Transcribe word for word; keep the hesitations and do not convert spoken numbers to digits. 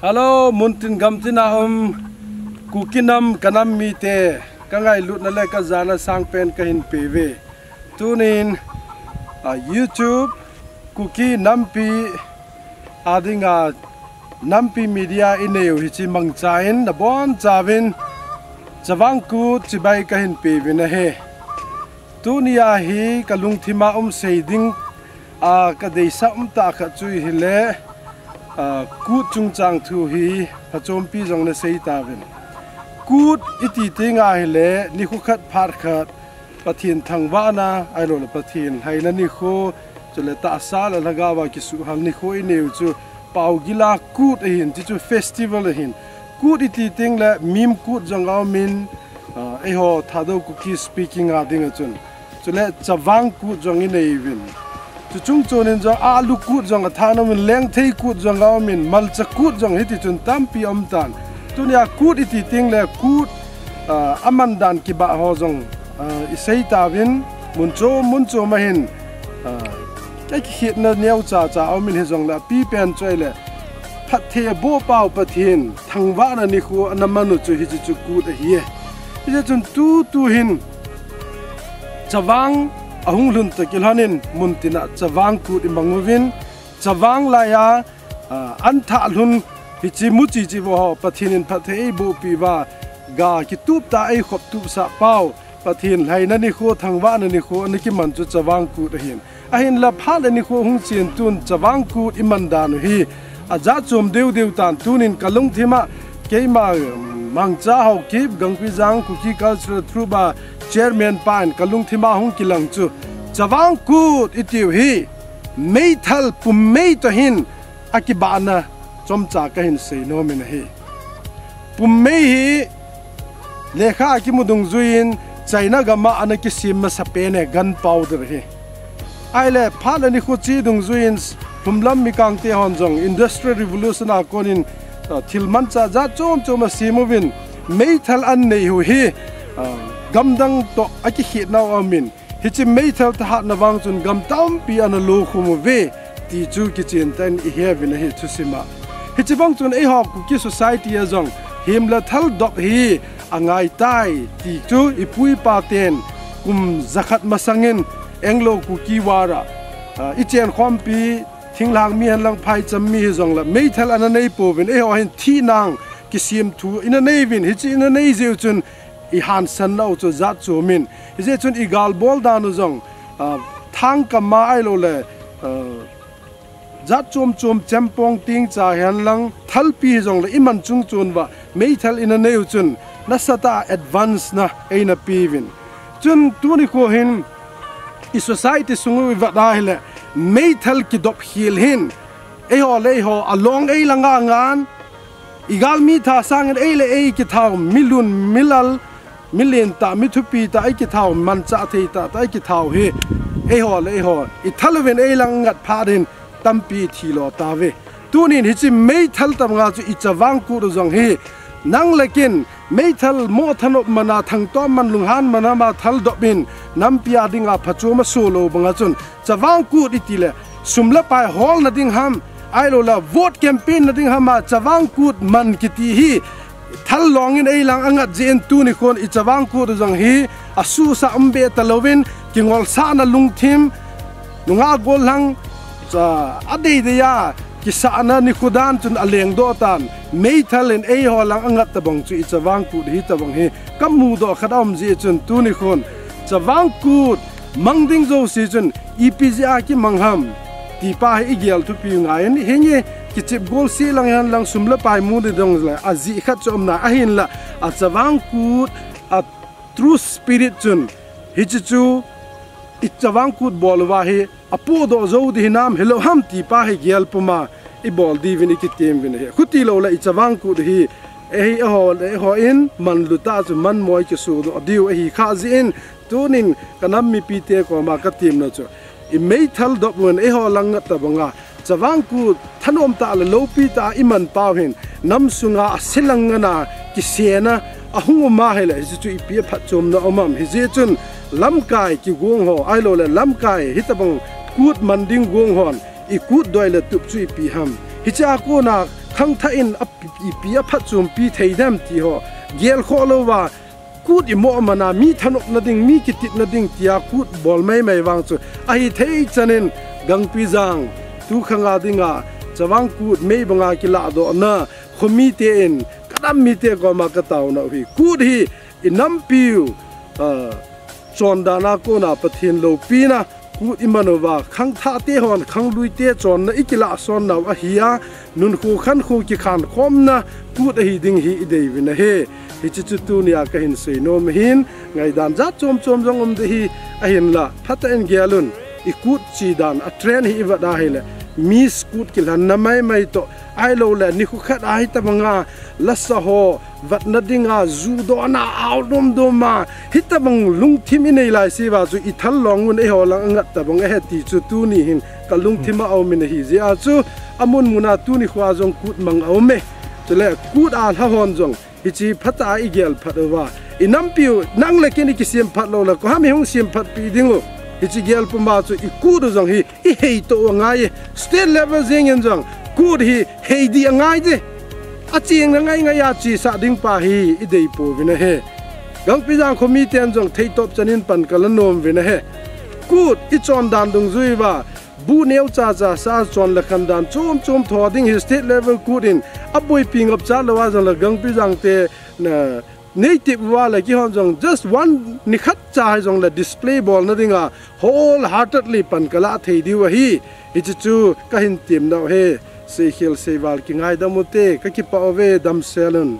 Hello, muntin gamtina um Kuki nam kanam mite, kangailutna le kajana sangpen kahin peuve. Tunin, a, YouTube Kuki nampi adinga Nampi Media ineiu hiche mangchan nabonchauvin Chavang Kut chibai kahin peuvin ahi. Tunia hi kalungthima um sei ding, a, kadeisah umtah khat chu hile, a, Kut chungchang thu hi phachompi jong nasei tauvin. Kut iti tenga hile, nikho khat phat khat Pathen thangvahna, ahilouleh Pathen lhaina nikho, chule tahsa le lhagaova kisuhhal nikho ineiu chu paogila Kut ahin, chuchu festival ahin. Kut iti tengle Mim Kut jong aumin, a, eiho Thadou Kuki speaking a dinga chun. Chule Chavang Kut jong ineiuvin. Chuchung chonin jong Alu Kut jong athat nauvin, Lengthei Kut jong aumin, Malcha Kut jong hitichun tampi aumtan. Tunia Kut iti tengle Kut, a, amandan kibah ho jong, a, isei tauvin, mun chom mun chom ahin, a, akikhetna neocha cha aumin hijongle apipen chu ahile phattheiboh pau Pathen thangvahna nikho ana manu chu hiche chu Kut ahi. Hichun tutu hin Chavang ahung lhun toh kilhonin muntina Chavang Kut imanguvin, Chavang laiya, a, anthah lhun hiche muchi chivo ho Pathen in phatthei eibohpeh uva, ga kituptah eikhop tupsah pau Pathen lhaina nikho, thangvahna nikho ana kiman chu Chavang Kut ahin. Ahinla phat le nikho hung chen tun Chavang Kut imandan u hi ajat chom deudeu tan. Tunin kalungthima keima, um, Mangcha Haokip, Gangpijang Kuki Cultural Troupe a chairman pan kalungthima hung kilang chu Chavang Kut itiu hi meithal pummei toh hin akibahna chomcha kahin sei nomin ahi. Pummei hi lekha akimu dungjuiyin China gama ana kisem masapen e, gunpowder hi. Ahile phat le nikho che dungjuiyin lhumlam mikangte hon jong Industrial Revolution a konin, a, thil manchah jat chom chom asem uvin meithal anei u hi, a, gamdang toh akikhetnau aumin. Hiche meithal thahatna vang chun gam tampi ana lokhum uve ti chu kichentah in iheuvin ahi thusima. Hiche vang chun eiho Kuki society a jong him le thal dop hi angaitai ti chu ipu ipa ten kum jakhat masangin Anglo Kuki War a, a, ichenkhompi thinglhang mi henlang phaicham mi hijongle meithal ana neipouvin eiho hin thihnang kisemthu ina neiuvin, hiche ina nei jeh u chun ihansan nau chu jat chomin. Hijeh chun igalbol dan u jong, a, thangkam a ahilouleh, a, jat chom chom chempong tingcha henlang thalpi hijongle iman chung chon uva meithal ina nei u chun nasatah a advance na eina peuvin. Chun tuni kho hin i society sung u ivet ahile meithal kidop khel hin eiho le eiho along eila nga ngan, igalmi tha sangin ei le ei kithau, milun, milal, milen tah, mithupi tah, ikithau, manchah thei tah tah ikithau hi eiho le eiho ithal uvin eilang ngat phat in tampi ithilo tauve. Tunin hiche meithal tabanga chu i Chavang Kut u jong hi nang le ken meithal mo thanop mana, thangtom man lunghan mana ma thaldop in nampi a dinga phachom aso lou banga chun Chavang Kut itile sum le pai holna ding ham, ahilouleh vote campaign na ding ham a Chavang Kut man kiti hi thal longin eilang angat jeh in tuni khon i Chavang Kut u jong hi asusah umbe talouvin kingolsahna lungthim, nungah gollhang, cha, adeidei a kisahna nikho dan chun alengdoh tan. Meithal in eiho lang angat tabang chu i Chavang Kut hi tabang hi kamudoh khat aum jeh chun tuni khon Chavang Kut mang ding jouse chun ipi jeh a kimang ham ti pa hi igel thupi u ngai in, hinge kichep golseh lang hen lang sum le pai mu ding jongle ajeh khat chu umnai, ahinla a Chavang Kut a true spirit chun hiche chu i Chavang Kut bol uva hi apohdoh jou ding hinam hilou ham ti pa hi gel puma ibol diuvin ikitem uvin ahi. Khuti louleh i Chavang Kut hi eiho le eiho in manlu tah chu manmo ikisodoh diu ahi khah jeh in tunin kanam mipite koma katemna chu i meithal dop un eiho lang ngat tabanga Chavang Kut thanom tah le loupi tah a iman pau hin nam sunga aselang ngana kisena ahung um ahile hiche chu ipi aphatchomna um am. Hijeh chun lamkai kigong ho ahilouleh lamkai hitabang Kut man ding gong hon i Kut doi le tup chu ipi ham. Hiche a kona khangthah in a pi, pi a phatchompi thei dem ti ho gelkhoh louva, kut imo mana mi thanopna ding, mi kititna ding tia kut bol maimai vang chu ahithei chanin Gangpijang tukhanga dinga Chavang Kut mei banga kilahdohna khomite in kadam mite koma kataonau hi, kut hi inampiu, ah, chondana kona Pathen loupina kut iman uva, khangthahte hon khangluite chonna ikilahsonnau ahi a, nunkho khankho kikhankhomna kut ahi ding hi ideiuvin ahi. Hiche chu tunia kahin seinom ahin, ngaidan jat chomchom jong um ding ahi, ahinla phatah in gelun, ikut chedan a trend hi ivet ahile, Miss Kut kilhanna maimai toh, ahiloule nikho khat a hitobanga lasa ho vetna dinga, ju dona aum domdom a, hitobang lungthim inei laiseuva chu ithal longun eiho lang angat tobang ahi ti chu tuni hin kalungthim a aumin ahijeh a chu, amun muna tuni khoa jong kut mang aume. Chule kut a lhahon jong hiche phatah a igel phat uva, inampiu nang le ken ikisem phat loule koi ham ihung sem phatpi dingu? Hiche gel puma chu ikut u jong hi iheitoh u angai e. State level jengin jong kut hi heidih angaije. Achengna ngaingai a chesah dingpa hi ideipouvin ahi. Gangpijang khomiten jong theitop chanin pan kalanom uvin ahi. Kut ichondan dungjuiva, bu neocha cha sa, chon le khandan chomchom tho ding hi state level kut in aboipi ngapcha louva jongle Gangpijang te na neitep uva le keihon jong just one nikhat cha hijongle display bolna dinga wholeheartedly pan kalah thei diu ahi. Hiche chu kahin temnau ahi. Seikhel seival kingaidam ute, kakipah uve, damselun.